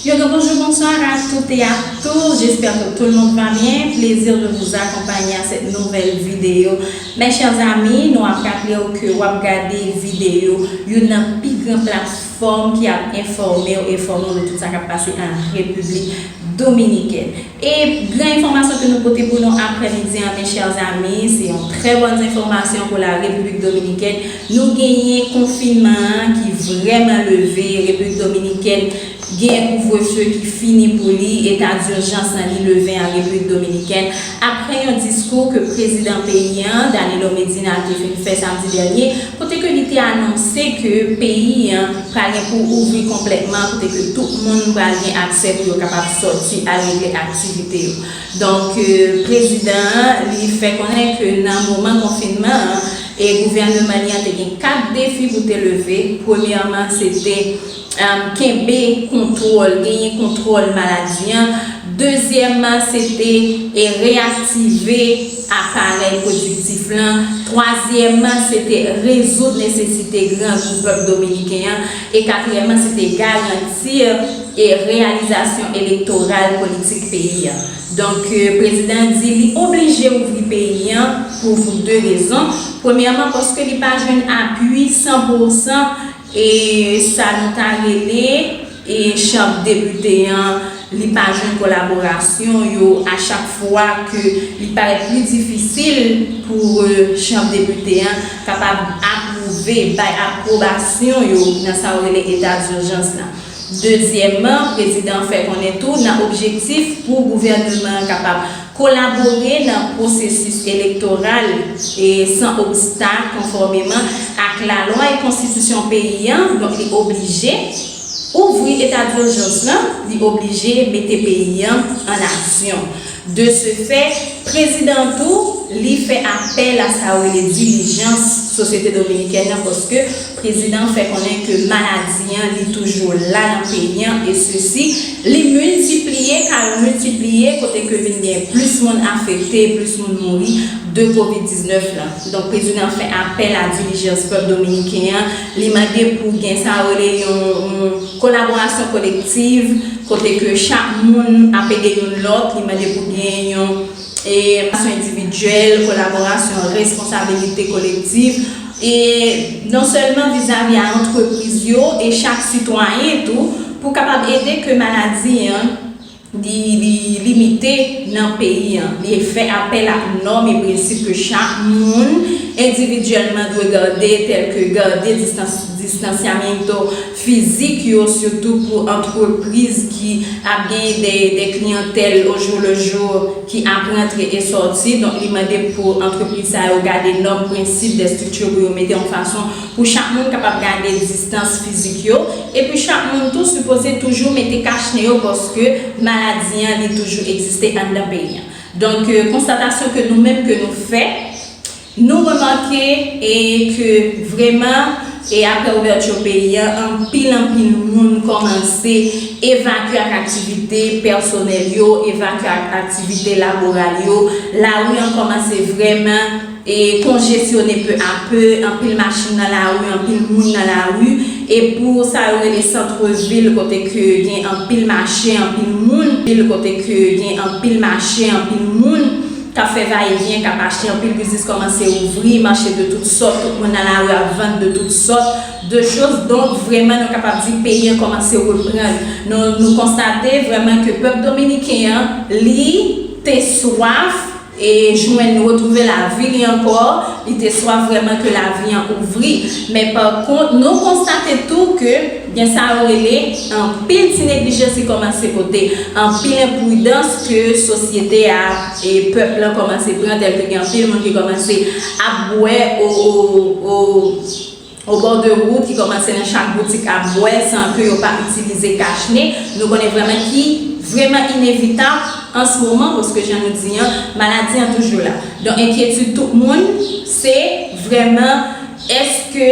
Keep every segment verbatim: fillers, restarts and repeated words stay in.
Yo, yo, bonjour, bonsoir à toutes et à tous. J'espère que tout le monde va bien. Plaisir de vous accompagner à cette nouvelle vidéo. Mes chers amis, nou ap raple w ke w ap gade videyo youn nan pi gran platfòm ki ap enfòme w, enfòme w de tout sa k ap pase an Repiblik Dominikèn. E gran enfòmasyon ke nou pote pou nou aprèmidi an, mes chers amis, se yon trè bòn enfòmasyon pou la Repiblik Dominikèn. Nou genyen konfinman an ki vrèman leve. Repiblik Dominikèn gen kouvrefe ki fini pou li, eta dijans lan li leve an Repiblik Dominikèn, aprè yon diskou ke prezidan peyi an, Danilo Medina, te fin fè samdi dènye, kote ke li te anonse ke peyi an pral gen pou ouvri konplètman, kote ke tout moun pral gen aksè pou yo kapab sòti al regle aktivite yo. Donk, euh, prezidan an, li fè konnen ke nan moman konfinman an, e gouvènman li an te gen kat defi pou te leve. Premyèman, se te, um, kenbe kontwòl, genyen kontwòl maladi an. Dezyèmman, se te, e, reyaktive aparèy pwodiktif lan. Twazyèmman, se te rezoud nesesite grangou pèp dominiken an. E katriyèmman, se te garanti, e, reyalizasyon elektoral politik peyi an. Donk, e, prezidan an di li oblije ouvri peyi an pou, pou de rezon. Premyèman, paske li pa jwenn apui san pou san, e sa nou ta rele, e chanm depite an, li pa jwenn kolaborasyon yo a chak fwa ke li parèt pli difisil pou, e, chanm depite an kapab apwouve, bay apwobasyon yo nan sa yo rele eta dijans la. Dezyèmman, prezidan an fè konnen tou nan objektif pou gouvènman an kapab kolabore nan pwosesis elektoral e san obstak konfòmeman ak lalwa e konstitisyon peyi an, donk li oblije ouvri eta dijans lan, li oblije mete peyi an an aksyon. De ce fait, prezidan tou, li fè apèl a sa yo rele dilijans sosyete dominikèn nan, paske prezidan fè konnen ke maladi an, li toujou la nan peyi an, e sesi, li miltipliye, ka miltipliye, kote ke vin gen plis moun afekte, plis moun mouri de kovid diznèf lan. Donk, prezidan fè apèl a dilijans pèp dominiken an, li mande pou gen sa yo rele yon, yon kolaborasyon kolektiv, kote ke chak moun ap ede youn lòt, li mande pou gen yon, e, kolaborasyon endividyèl, kolaborasyon, responsabilite kolektif, e non sèlman vizavi a antrepriz yo e chak sitwayen tou, pou kapab ede ke maladi an, li, li limite nan peyi an. Li fè apèl ak nòm e prensip ke chak moun endividyèlman dwe gade, tèl ke gade distans, distansyamento fizik yo, sitou pou antrepriz ki ap gen de, de kliyantèl au jour le jour ki ap rantre e sòti. Donk, li mande pou antrepriz sa yo gade nòm, prensip, de estrikti pou yo mete yon fason pou chak moun kapab gade distans fizik yo. Epi chak moun tou sipoze toujou mete kachne yo, paske maladi an, li toujou egziste anndan peyi an. Donk, euh, konstatasyon ke nou menm ke nou fè, nou remake e ke vrèman, e aprè ouvèti peyi an, anpil, anpil moun kòmanse evakye ak aktivite pèsonèl yo, evakye ak aktivite laboral yo. Lari an kòmanse vrèman e konjesyone peu à peu, anpil machin nan lari, anpil moun nan lari, e pou sa yo rele sant vil, kote ke gen anpil mache, anpil moun, vil kote ke gen anpil mache, anpil moun k ap fè vayevyen, k ap achte, anpil biznis kòmanse ouvri, mache de tout sòt, tout moun nan lari ap vann de tout sòt de choz. Donk, vrèman, nou kapab di peyi an kòmanse reprann. Nou, nou konstate vrèman ke pèp dominiken an, li te swaf e jwenn retwouve lavi li ankò, li te swaf vrèman ke lavi an ouvri. Men pa kont, nou konstate tou ke gen sa yo rele anpil ti neglijans ki kòmanse pote, anpil enpridans ke sosyete a e pèp lan kòmanse pran, tèl ke gen anpil moun ki kòmanse ap bwè o, o, o, o bò de wout, ki kòmanse nan chak boutik ap bwè san ke yo pa itilize kachne. Nou konnen vrèman ki vrèman inevitab an se moman, paske jan nou di an, maladi an toujou la. Donk, enkyetid tout moun, se vrèman, èske,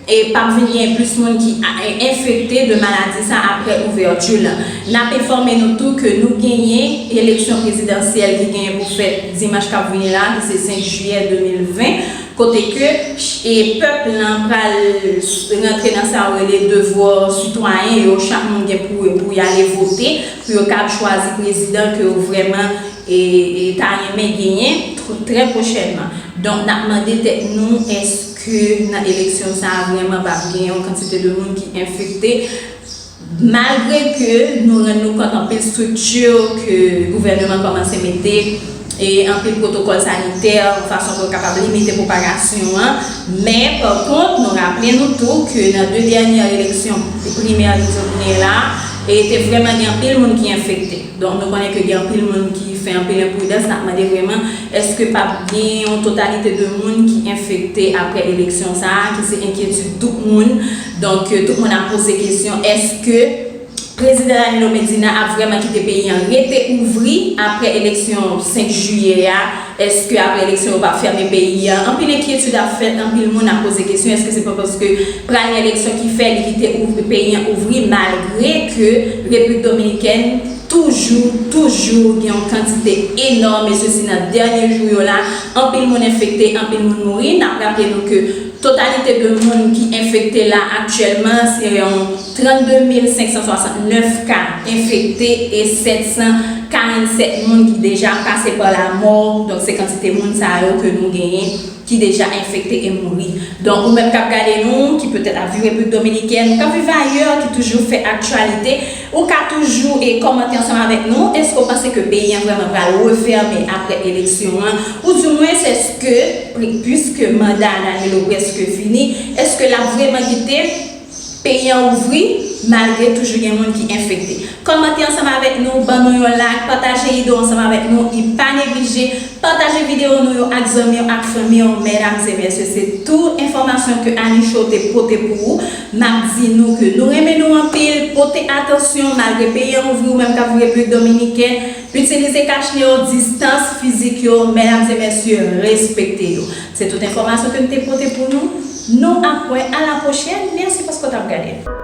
e, p ap vin gen plis moun ki a, e, enfekte de maladi sa aprè ouvèti lan? N ap enfòme nou tou ke nou genyen eleksyon prezidansyèl ki genyen pou fèt dimanch k ap vini la, ki se senk jiyè de mil ven. kote ke e pèp lan pral rantre nan sa yo rele devwa sitwayen yo, chak moun gen pou, pou y ale vote, pou yo kab chwazi prezidan ke yo vrèman e, e ta renmen genyen tr- trè pwochènman. Donk, n ap mande tèt nou, èske nan eleksyon sa a vrèman p ap gen yon kantite de moun ki enfekte? Malgre ke nou rann nou kont anpil estrikti ke gouvènman kòmanse mete e anpil pwotokòl sanitè, yon fason pou yo kapab limite pwopagasyon an, men pa kont, nou raple nou tou ke nan de dènyè eleksyon primè ki sot genyen la, e te vrèman gen anpil moun ki enfekte. Donk, nou konnen ke gen anpil moun ki fè anpil enpridans, n ap mande vrèman, èske p ap gen yon totalite de moun ki enfekte apre eleksyon sa a, ki se enkyetid tout moun. Donk, tout moun ap poze kesyon, èske prezidan Danilo Medina ap vrèman kite peyi an rete ouvri apre eleksyon senk jiyè a? Èske apre eleksyon yo p ap fèmen peyi an? Anpil enkyetid ap fèt, anpil moun ap poze kesyon, èske se pa paske pral gen eleksyon ki fè li kite ouvri, peyi an ouvri, malgre ke Repiblik Dominikèn toujou, toujou gen yon kantite enòm, e sesi nan dènye jou yo la, anpil moun enfekte, anpil moun mouri. N ap raple nou ke totalite de moun ki enfekte la aktyèlman, se yon trannde mil senk san swasannnèf ka enfekte e sèt san karannsèt moun ki deja pase pa lamò. Donk, se kantite moun sa yo ke nou genyen ki deja enfekte e mouri. Donk, ou menm k ap gade nou, ki petèt ap viv Repiblik Dominikèn, ou k ap viv ayè, ki toujou fè aktyalite, ou ka toujou e kòmante ansanm avèk nou. Èske w panse ke peyi an vrèman pral refèmen apre eleksyon an? Oudimwens, èske, pwiske manda Danilo prèske fini, èske l ap vrèman kite peyi an ouvri malgre toujou gen moun ki enfekte? Kòmante ansanm avèk nou, ban nou yon like, pataje ide w ansanm avèk nou, e pa neglije pataje videyo nou yo ak zanmi w, ak fanmi w, medam e mesye. Se tout enfòmasyon ke Annie Show te pote pou ou. M ap di nou ke nou renmen nou anpil, pote atansyon, malgre peyi an ouvri, ou menm k ap viv Repiblik Dominikèn, itilize kach nez yo, distans fizik yo, medam e mesye, respekte yo. Se tout enfòmasyon ke m te pote pou nou. Nou ap wè, a la pwochèn. Mèsi paske w t ap gade.